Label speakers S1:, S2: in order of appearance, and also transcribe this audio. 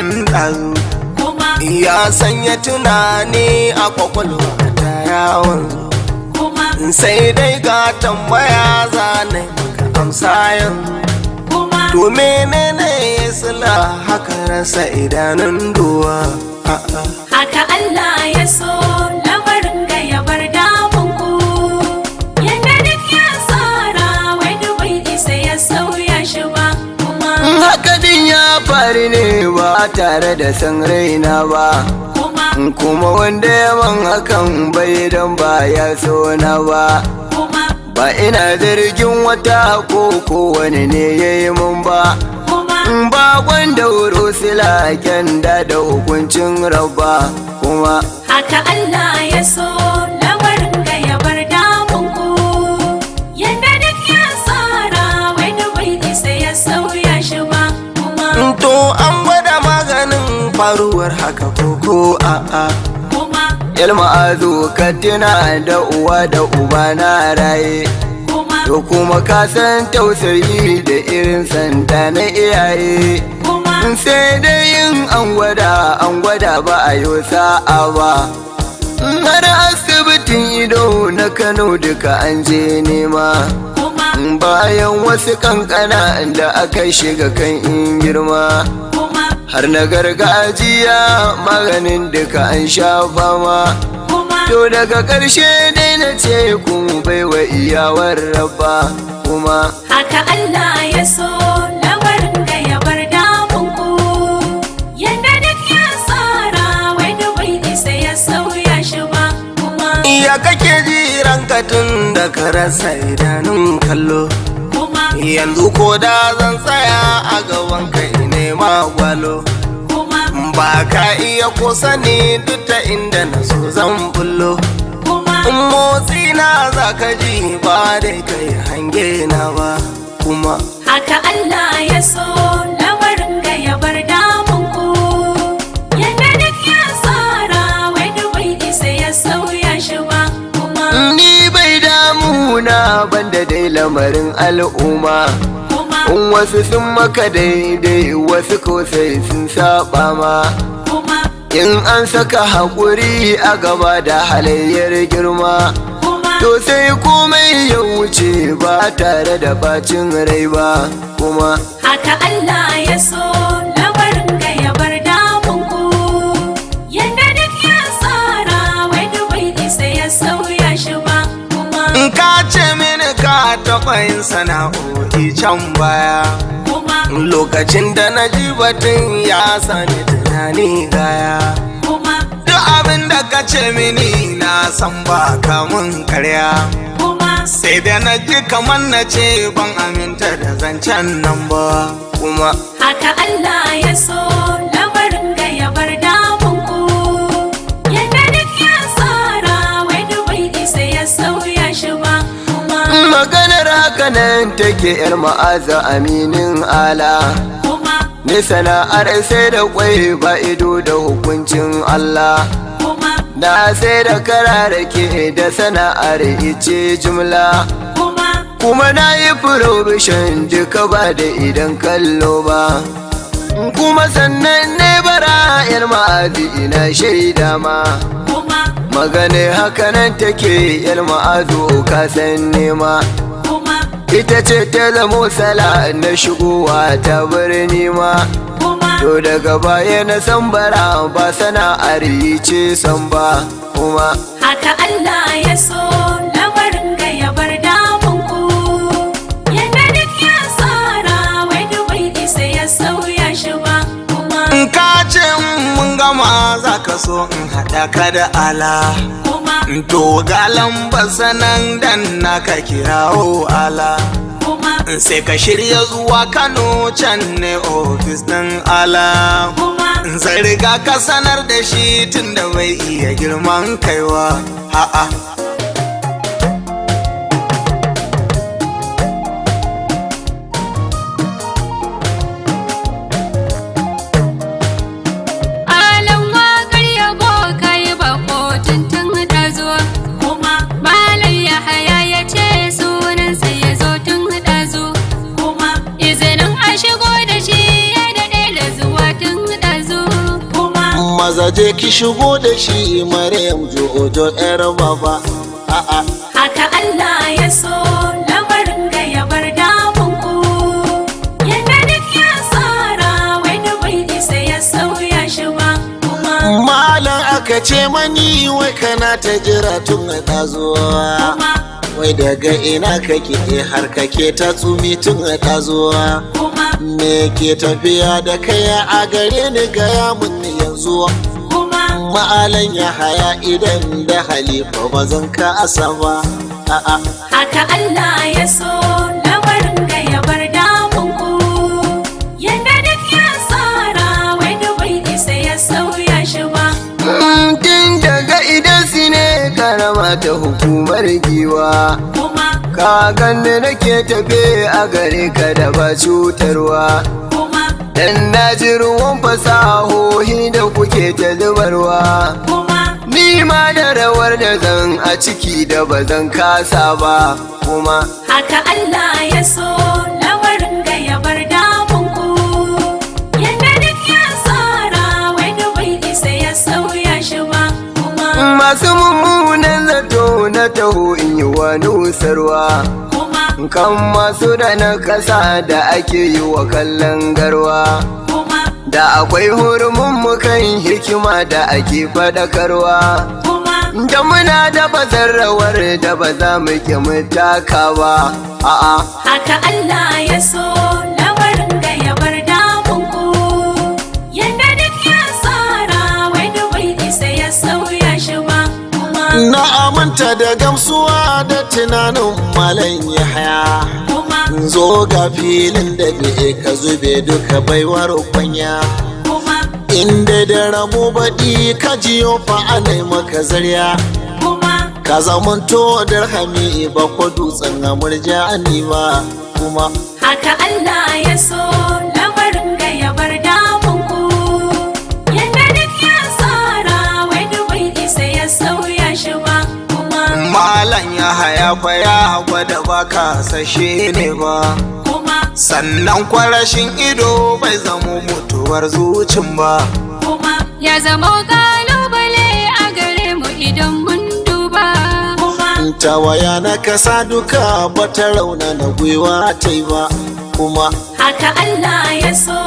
S1: tun ɗazu. Ya sanya tunani a kwakwalwa ta yawon. Sai dai ga tambaya zane maka amsa yanzu. To menene sila haka rasa idanun duwa?
S2: Haka Allah ya so lamarin ga ya bar damun ku. Yadda duk ya tsara wani bai isa ya sauya shi ba kuma.
S3: Haka din ya faru ne ba tare da san raina ba. Kuma wanda yawan hakan bai dan ba ya so na ba. Ba ina zargin wata ko wani ne ya yi mun ba. Ba wanda wuro sila kyanda da hukuncin rabba kuma.
S2: Haka Allah ya so lamarin ga ya bar damun ku. Yadda duk ya tsara wani bai isa ya sauya shi ba kuma.
S1: To an gwada maganin faruwar haka ko a'a.
S3: Yalma'azu ka tuna da uwa da uba na raye. To kuma ka san tausayi da irin sanda na iyaye. Sai dai yin an gwada ba a yi sa'a ba. Har asibitin ido na Kano duka an je nema. Bayan wasu kankana da aka shiga kan in girma. Har na gargajiya maganin duka an sha fama. To daga ƙarshe dai na ce ku baiwa iyawar rabba kuma.
S2: Haka Allah ya so lamarin ga ya bar damun ku. Yadda duk ya tsara wani bai isa ya sauya shi ba kuma.
S1: Ya kake ji ranka tun da ka rasa idanun kallo. Yanzu ko da zan tsaya a gaban kai ne magwalo. Ba ka iya ko sani duk ta inda na so zan bullo. Motsi na za ka ji ba dai kai hange na ba kuma.
S2: Haka Allah ya so lamarin ga ya bar damun ku. Yadda duk ya tsara wani bai isa ya sauya shi ba kuma.
S3: Ni bai damuna banda dai lamarin al'umma. In wasu sun maka daidai wasu ko sai sun saba ma. In an saka haƙuri a gaba da halayyar girma. To sai komai ya wuce ba tare da bacin rai ba kuma.
S2: Haka Allah ya so lamarin ga ya bar damun ku. Yadda duk ya tsara wani bai isa ya sauya shi ba kuma.
S1: In ka ce mini ka taɓa yin sana'o'i can baya. Lokacin da na ji batun ya sani tunani gaya. Duk abin da ka ce mini na san ba kamun karya. Sai da na ji kamar na ce ban aminta da zancen nan ba kuma.
S2: Haka Allah ya so lamarin ga ya bar damun ku. Yadda duk ya tsara wani bai isa ya sauya shi ba kuma.
S3: Maganar haka nan take yar ma'aza aminin ala. Ni sana'ar sai da kwai ba ido da hukuncin Allah. Na sai da kararake da sana'ar ice jumla. Kuma na yi provision duka ba da idan kallo ba. Kuma sannan ne bara yar ma'azi ina shaida ma. Magana haka nan take yar ma'azu ka san nema. Ita ce ta zamo sala na shigowa ta birni ma. To daga baya na san bara ba sana'ar yi ce san ba kuma.
S2: Haka Allah ya so lamarin ga ya bar damun ku. Yadda duk ya tsara wani bai isa ya sauya shi ba kuma.
S1: In ka ce mun gama za ka so in haɗa ka da ala. To ga lambar sanan dan naka kirawo ala. Sai ka shirya zuwa Kano can ne ofis ɗin ala. Zai riga ka sanar da shi tun da bai iya girman kaiwa. A'a.
S4: Alan waƙar yabo kai bako tuntun ɗazu. Malam Yahaya ya ce sunansa ya zo tun ɗazu. Izinin a shigo da shi ya daɗe da zuwa tun ɗazu.
S5: Maza je ki shigo da shi Maryam Jojo yar baba. A'a.
S2: Haka Allah ya so lamarin ga ya bar damun ku. Yadda duk ya tsara wani bai isa ya sauya shi ba kuma.
S5: Malam aka ce mani wai kana ta jira tun a ɗazuwa.
S2: Kuma.
S5: Wai daga ina kake har kake ta tsumi tun a ɗazuwa.
S2: Kuma.
S5: Me ke tafiya da kai a gare ni gaya mun yanzu.
S2: Kuma.
S5: Ma'alan ya haya idan da halifa ba zan ka asa ba. A'a.
S2: Haka Allah ya so lamarin ga ya bar damun ku. Yadda duk ya tsara wani bai isa ya sauya shi ba.
S3: Tun daga idan su ne karama ta hukumar giwa.
S2: Kuma.
S3: Ka ganni nake tafe a gare ka da ba cutarwa.
S2: Kuma.
S3: Dan na ji ruwan fasahohi da kuke ta zubarwa.
S2: Kuma.
S3: Ni ma da rawar da zan a ciki da ba zan kasa ba. Kuma.
S2: Haka Allah ya so lamarin ga ya bar damun ku. Yadda duk ya tsara wani bai isa ya sauya shi ba. Kuma.
S3: Masu mummunan zato na taho in yi wa nusarwa.
S2: Kuma.
S3: Kan masu da na kasa da ake yi wa kallon garwa.
S2: Kuma.
S3: Da akwai hurumin mu kan hikima da ake faɗakarwa.
S2: Kuma.
S3: Da muna da bazarrawar da ba za mu ki mu taka ba. A'a.
S2: Haka Allah ya so lamarin ga ya bar damun ku. Yadda duk ya tsara wani bai isa ya sauya shi ba. Kuma.
S5: Na aminta da gamsuwa da tunanin Malam Yahaya.
S2: Kuma.
S5: Zo ga filin da bai ka zube duka baiwar kwanya.
S2: Kuma.
S5: Inda da rabo baɗi ka jiyo fa anai maka zarya.
S2: Kuma.
S5: Ka zamanto darhami ba ko dutsen amurja ni ba. Kuma.
S2: Haka Allah ya so lamarin ga ya bar damun ku. Yadda duk ya tsara wani bai isa ya sauya shi ba. Kuma.
S1: Malam ya haya fa ya gwada ba kasashe ne ba.
S2: Kuma.
S1: Sannan kwarashin ido bai zamo mutuwar zucin ba.
S2: Kuma.
S4: Ya zama kalubale a gare mu idan mun duba.
S2: Kuma.
S5: Tawaya na kasa duka bata rauna na gwiwa ta yi ba. Kuma.
S2: Haka Allah ya so.